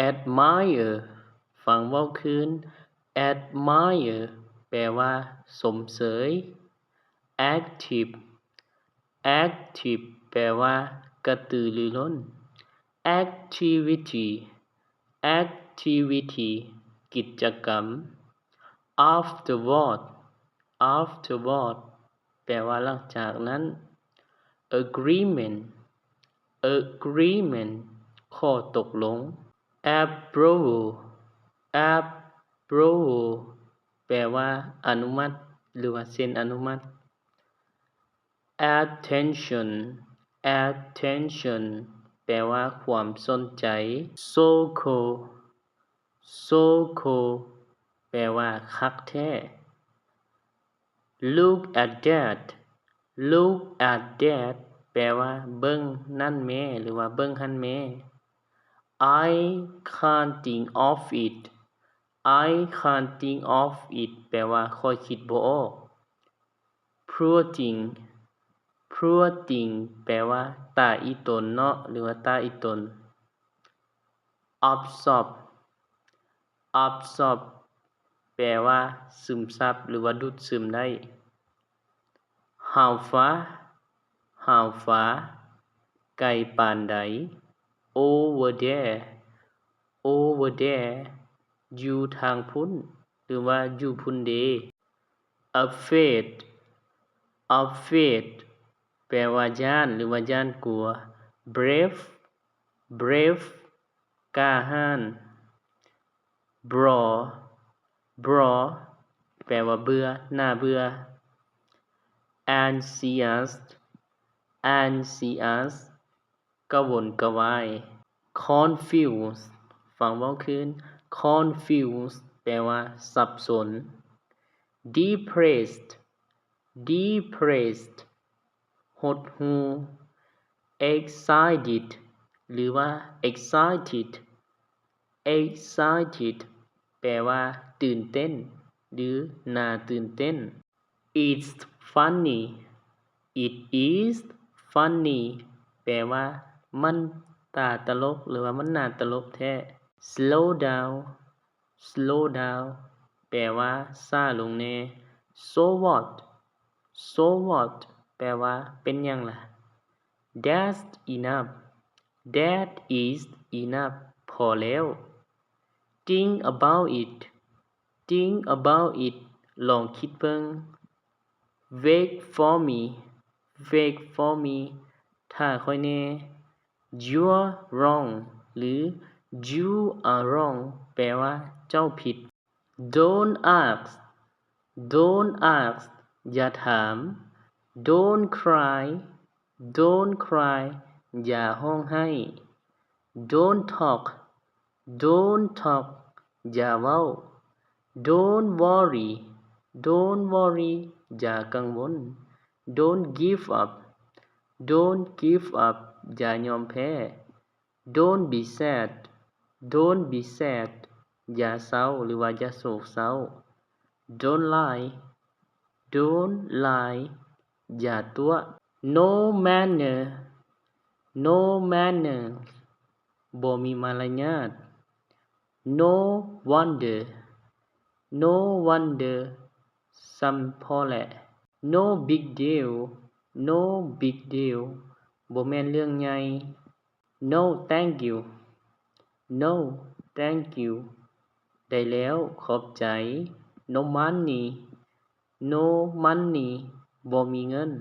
admire ຟັງເວົ້າຄືນ admire ແປວ່າຊົມເຊີຍ active active ແປວ່າກະຕືລືລົ້ນ activity activity ກິດຈະກຳ afterward afterward ແປວ່າຫຼັງຈາກນັ້ນ agreement agreement ຂໍ້ຕົກລົງ approval approval ແປວ່າອະນຸມັດ ຫຼືວ່າເຊັນອະນຸມັດ attention attention ແປວ່າຄວາມສົນໃຈ so-called so-called ແປວ່າຄັກແທ້ look at that look at that ແປວ່າເບິ່ງນັ້ນແມ້ ຫຼືວ່າເບິ່ງຫັ້ນແມ້ I can't think of it I can't think of it ແປວ່າຂ້ອຍຄິດບໍ່ອອກ poor thing poor thing ແປວ່າຕາອີ່ຕົນເນາະ ຫຼືວ່າຕາອີ່ຕົນ absorb absorb ແປວ່າຊຶມຊັບ ຫຼືວ່າດູດຊຶມໄດ້ how far how far ໄກປານໃດ over there over there ຢູ່ທາງພຸ້ນ ຫຼືວ່າຢູ່ພຸ້ນເດ afraid afraid ແປວ່າຢ້ານ ຫຼືວ່າຢ້ານກົວ brave brave ກ້າຫານ bore bore ແປວ່າເບື່ອ ໜ້າເບື່ອ anxious anxious ກະວົນກະວາຍ confuse ຟັງເວົ້າຄືນ confuse ແປວ່າສັບສົນ depressed depressed ຫົດຫູ່ excited ຫຼືວ່າ excited excited ແປວ່າຕື່ນເຕັ້ນ ຫຼື ໜ້າຕື່ນເຕັ້ນ It's funny It is funny ແປວ່າມັນຕາຕະຫຼົກ ຫຼືວ່າມັນໜ້າຕະຫຼົກແທ້ Slow down Slow down ແປວ່າຊ້າລົງແດ່ So what So what ແປວ່າເປັນຫຍັງລະ That's enough That is enough ພໍແລ້ວ Think about it Think about it ລອງຄິດເບິ່ງ Wait for me Wait for me ຖ້າຂ້ອຍແດ່ You're wrong ຫຼື You are wrong ແປວ່າເຈົ້າຜິດ Don't ask Don't ask ຢ່າຖາມ Don't cry Don't cry ຢ່າຮ້ອງໄຫ້ Don't talk Don't talk ຢ່າເວົ້າ Don't worry Don't worry ຢ່າກັງວົນ Don't give up Don't give up ຢ່າຍອມແພ້ Don't be sad Don't be sad ຢ່າເສົ້າ ຫຼືວ່າຢ່າໂສກເສົ້າ Don't lie Don't lie ຢ່າຕົວະ No manner No manners ບໍ່ມີມາລະຍາດ No wonder No wonder ຊ່ຳພໍແຫຼະ No big deal No big deal ບໍ່ແມ່ນເລື່ອງໃຫຍ່ No thank you No thank you ໄດ້ແລ້ວ ຂອບໃຈ No money No money ບໍ່ມີເງິນ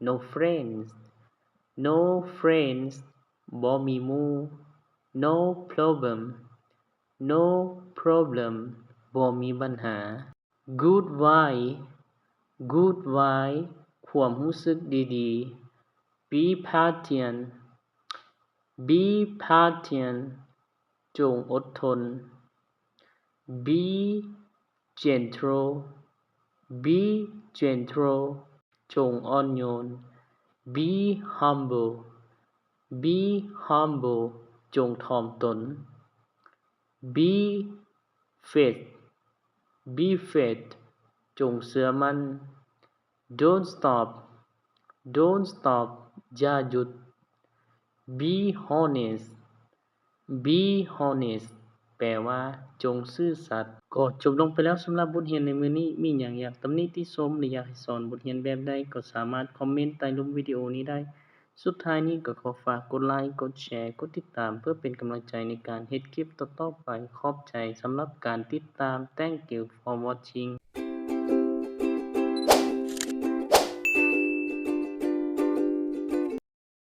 No friends No friends ບໍ່ມີໝູ່ No problem No problem ບໍ່ມີບັນຫາ Good vibes Good vibes ຄວາມຮູ້ສຶກດີໆ Be patient Be patient ຈົ່ງອົດທົນ Be gentle Be gentle ຈົ່ງອ່ອນໂຍນ Be humble Be humble ຈົ່ງຖ່ອມຕົນ Be faith Be faith ຈົ່ງເຊື່ອໝັ້ນ Don't stop Don't stop ຢ່າຢຸດ Be honest Be honest ແປວ່າ ຈົ່ງຊື່ສັດ. ກໍຈົບລົງໄປແລ້ວສຳລັບບົດຮຽນໃນມື້ນີ້. ມີຫຍັງຢາກຕຳໜິຕິຊົມ ຫຼື ຢາກໃຫ້ສອນບົດຮຽນແບບໃດ ກໍສາມາດຄອມເມັນໃຕ້ລຸ່ມວິດີໂອນີ້ໄດ້. ສຸດທ້າຍນີ້ກໍຂໍຝາກກົດໄລ, ກົດແຊ, ກົດຕິດຕາມ ເພື່ອເປັນກຳລັງໃຈໃນການເຮັດຄລິບຕໍ່ໆໄປ. ຂອບໃຈສຳລັບການຕິດຕາມ. Thank you for watching.